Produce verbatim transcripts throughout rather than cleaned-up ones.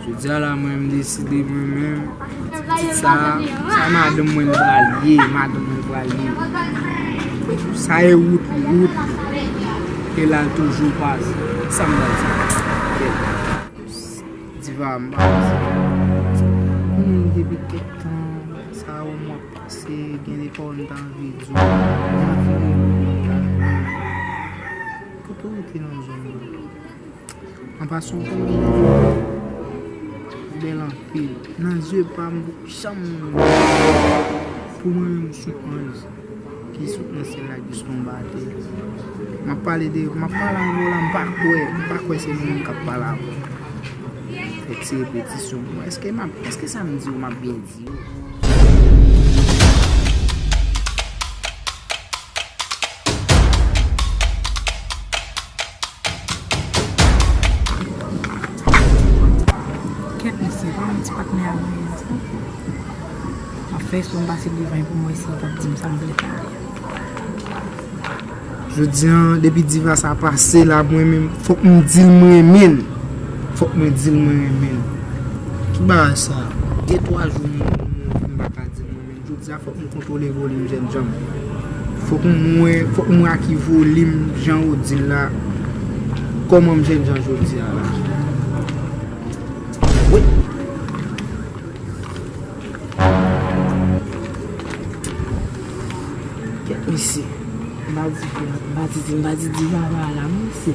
Jodi a la, mwen, m deside, mwen menm, pitit sa, sa madanm mwen li pral ye, madanm mwen li pral ye. Sa e wout li, wout li. E la l toujou pa di. Sa m pral di? Diva, m pa konnen depi kèk tan, sa yo m ap pase, gen de pawòl m ta anvi di w. M ap vin rele w, m ta rele w. Kote w rete nan zòn nan? An pasan, w konnen, ou bèl anpil. Nan zye pa m, janm pou mwen menm, w se yon anj ki sot nan syèl la, ki tonbe atè. M ap pale de, m ap pale avè w la, m pa kwè, m pa kwè se mwen menm k ap pale avè w. Fè ti repetisyon pou mwen. Èske m ap, èske sa m di yo, m ap byen di yo? Kèt mesye, pa yon ti patnè a mwen sa. M ap fè espre m pase devan pou m wè si l p ap di m sa m vle tande. Jodi a, depi Diva sa pase la, mwen menm, fòk m di l mwen renmen l. Fòk mwen di l mwen renmen l. Ki bagay sa? Gen twa jou m, m, m pa ka di l mwen renmen l. Jodi a, fòk m kontwole volim jènjan m. Fòk m wè, fòk m wè a ki volim jan yo di l la. Kòman m jènjan jodi a la? Wi. Kèt mesye. M pa di, m pa di, m pa di, di papa la, mesye.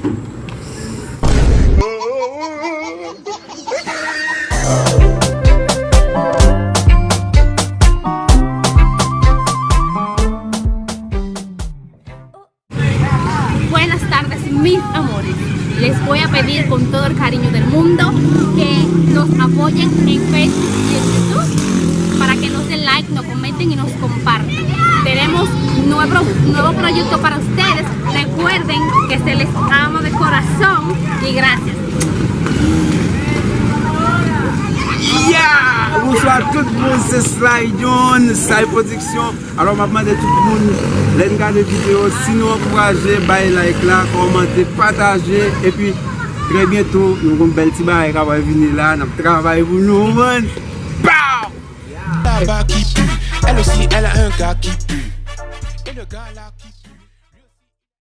Buenas tardes, mis amores. Les voy a pedir con todo el cariño del mundo que nos apoyen en Facebook y en YouTube para que nos den like, nos comenten y nos compartan. Tenemos nuevo, nuevo proyecto para ustedes. Recuerden que se les ama de corazón y gracias. Yeah! Bonswa tout moun, se Sly John, Sly Production. Alò, m ap mande tout moun, lè n gade videyo, si nou ankouraje, bay like la, kòmante, pataje, epi trè byento, nou gon bèl ti bagay k ap vini la, n ap travay pou nou, man. Pow! Là-bas qui pue, elle aussi, elle a un gars qui pue. Et le gars là qui